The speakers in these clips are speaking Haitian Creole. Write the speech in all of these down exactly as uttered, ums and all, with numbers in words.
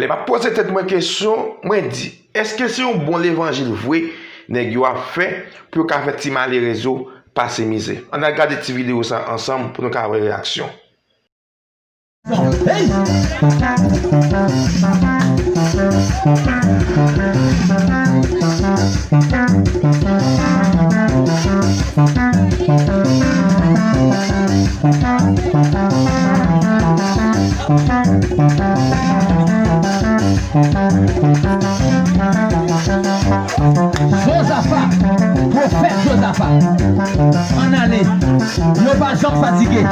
Lè m ap poze tèt mwen kesyon, mwen di, èske se yon bon levanjil vre nèg yo ap fè pou yo ka fè ti malerèz yo pase mizè? Ann al gade ti videyo sa ansanm pou nou ka wè reyaksyon. Hey! Jozafa, pwofèt Jozafa, ann ale, yo pa janm fatige,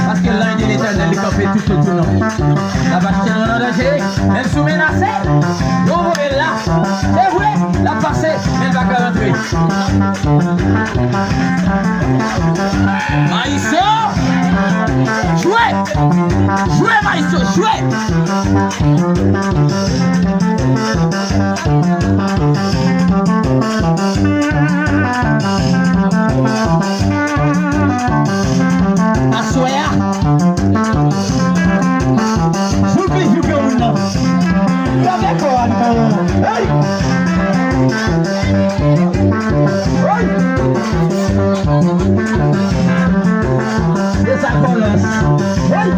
paske lanj de Letènèl li kanpe toutotou nou. L ap achte nou nan danje, menm si w menase, yo voye l la. Se vre, l ap pase, men l pa ka rantre. Maestro! Jwe! Jwe, maestro, jwe! Aswè a, joupi, joupi moun nan. Gade kò a nou. Hey! Hey! Dezakolans. Hey!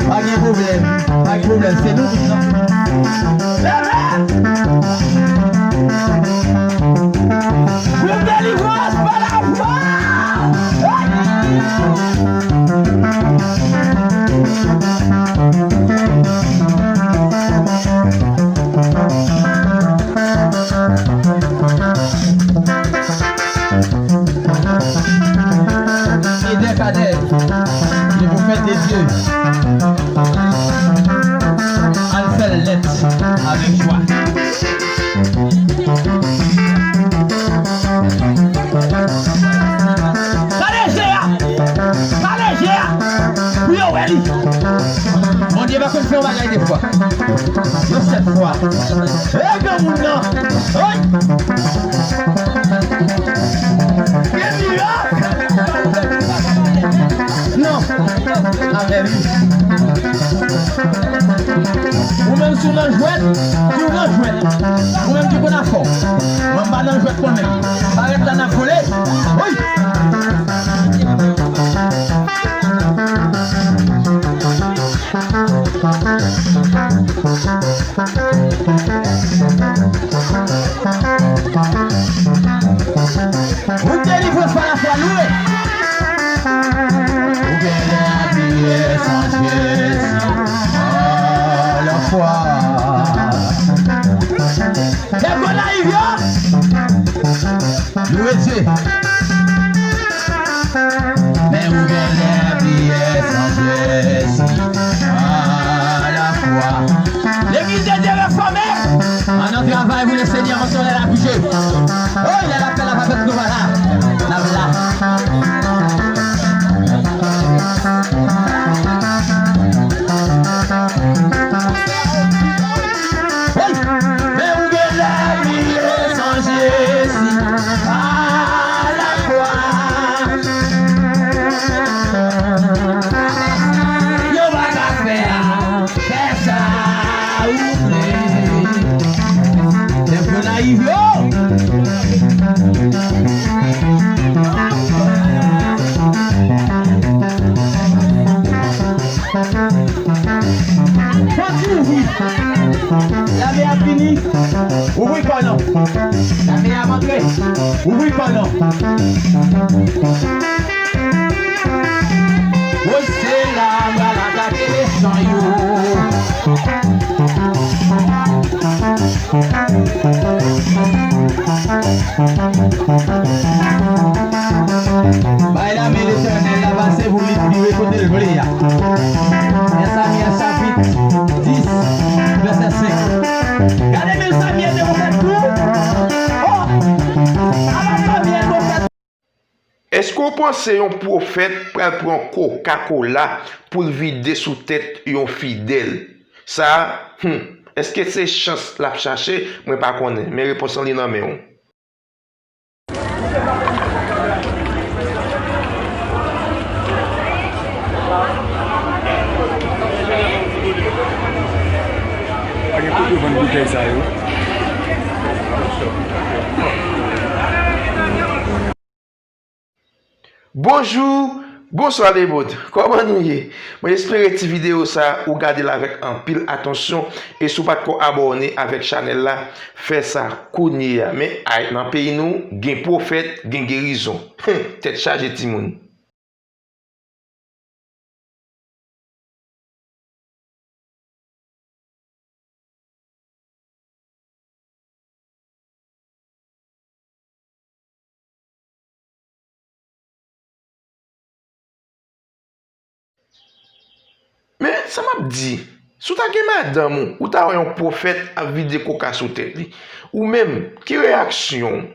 Pa gen pwoblèm, pa gen pwoblèm, se nou menm nan. Leve! Gwoup Delivrans pa lafwa! Eden Kadè, le pwofèt de Dye, ann fè l nèt avèk jwa. Gade je a! Gade je a! Pou yo wè li! Bondye pa konn fè yon bagay de fwa. Yon sèl fwa. E granmoun nan! Oy! Gen mirak! Non! Avè li. Ou menm si w nan jwèt, di w nan jwèt. Ou menm ki konn afè w. Mwen m pa nan jwèt mwen menm. Parèt la n ap vole. Oy! Ou delivrans pa lafwa, louwe. Ou gen lè abiye san Jezi, pa lafwa. Lè Gonayiv yo. Louwe Dye. Men ou gen lè bliye san Jezi. Alafwa. Legliz de Dye refòme. Ann nan travay pou Lesenyè, ann soulye lakouche. Oh, lè lapèl la pa fèt, nou pa la. N ap la. Hey! Men ou gen lè bliye san Jezi alafwa. Yo pa ka fè a, fè sa ou vle. Lè Gonayiv yo. Pòt ouvri. Lame a vini. Ouvri kò nou. Lame a antre. Ouvri kò nou. Woy, se la m pral atake mechan yo. Bay lame Letènèl la pase pou li vire kote l vle a. Mezanmi, a chapit dis, vèsè senk. Gade, mezanmi, e te konsa tou. Oh! A mezanmi, e konsa. Èske w panse yon pwofèt pral pran Coca-Cola pou l vide sou tèt yon fidèl? Sa, hmm, èske se chans l ap chache? Mwen pa konnen, men repons lan li nan men w. Bonjou, bonswa lemond, kòman nou ye? Mwen espere ti videyo sa ou gade l avèk anpil atansyon, e si w pa t ko abòne avèk chanèl la, fè sa kounye a. Men ay, nan peyi nou, gen pwofèt, gen gerizon. Tèt chaje timoun. Men sa m ap di, si w ta gen madanm ou, ou ta wè yon pwofèt ap vide koka sou tèt li. Ou menm, ki reyaksyon w?